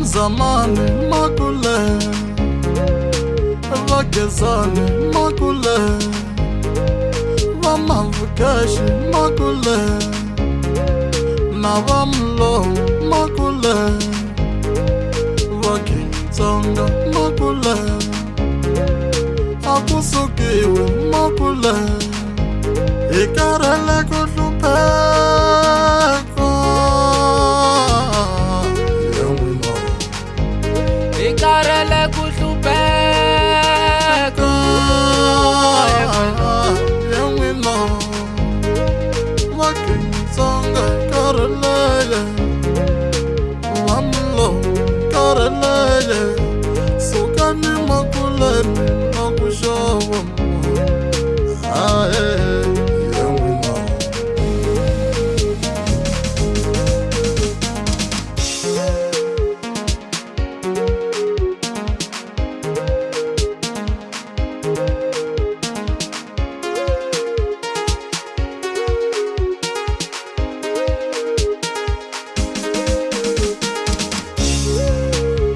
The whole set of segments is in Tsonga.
Mzamani makule Vagezani makule Vamavukashi makule Na vamlo makule Vakintsonga makule Akusukiwe makule Hi karhele ku hlupheka ya n'wina. Hi karhele ku hlupheka Ya n'wina. Vakintsonga hi karhelele Vamlo karhelele Sukani makuleni na ku xava Ae ya n'wina.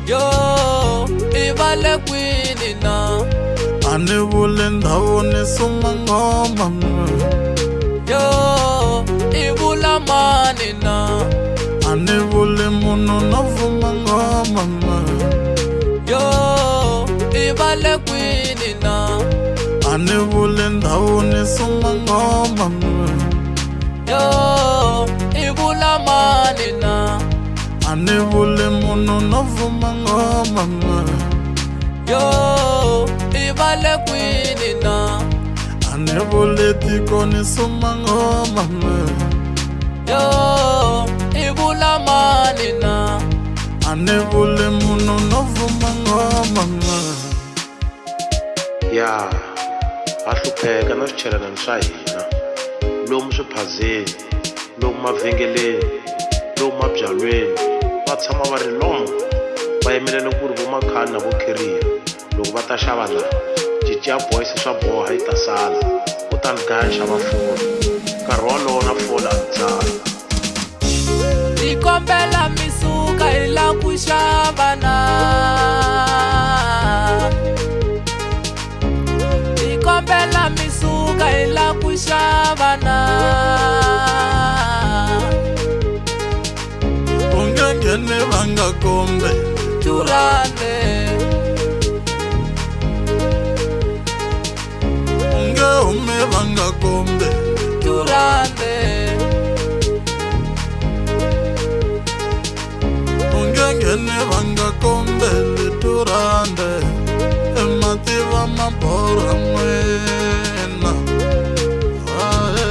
Yo i va le kwini na? A ni vuli ndhawu ni suma ngoma. Yo i vula mani na? A ni vuli munhu no vuma ngoma. Yo i va le kwini na? A ni vuli ndhawu ni suma ngoma. Yo i vula mani na? A ni vuli munhu no vuma ngoma. Yo i va le kwini na? A ni vuli tiko ni suma ngoma. Yo i vula mani na? A ni vuli munhu no vuma ngoma. Ya ha hlupheka na swichelelani swa hina lomu swiphazeni, lomu mavhengeleni, lomu mabyalweni, va tshama va ri lomu va yimelele ku ri vo Makhani na vo Kheriya loko va ta xava la cinci ya boys swa boha yi ta sala u ta ni gaya ni xava fole nkarhi wolowo na fole a ni tsala. Hi kombela mi suka hi la ku xava na. Hi kombela mi suka hi la ku xava na. U nge ngheni va nga kombi Turande. U nge humi va nga kombi Turande. U nge ngheni va nga kombeli turande. I mativa maborha n'wina. Ae.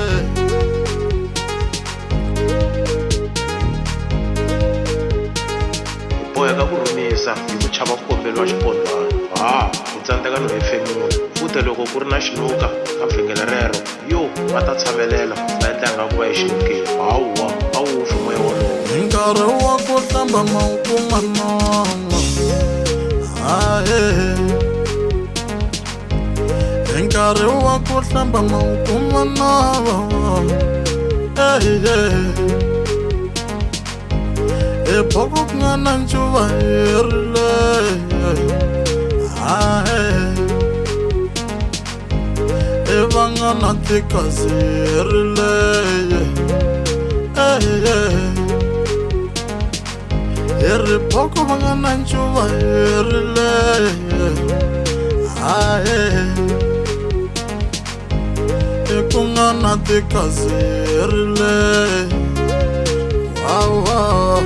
Hi boheka ku rhumisa hi ku chava ku komberiwa xipondwana. Ha, hi tsandzeka no hefemula. Futhe loko ku ri na xinuka ka vhengele rero, yo, va ta tshavelela va endla ingaku va ye xinukeni. Hawa, a wu fi moya wolowo. Hi nkarhi wa ku hlamba ma wu kuma nomo. Ae. Hi nkarhi wa ku hlamba ma wu kuma nomo. Eye. Hi boko ku nga na ncuva hi rile. Ae. Hi va nga na tikazi hi rile. Eye. Hi ri boko va nga na ncuva hi rile. Ae. Hi ku nga na tikazi hi rile. Wow, wow.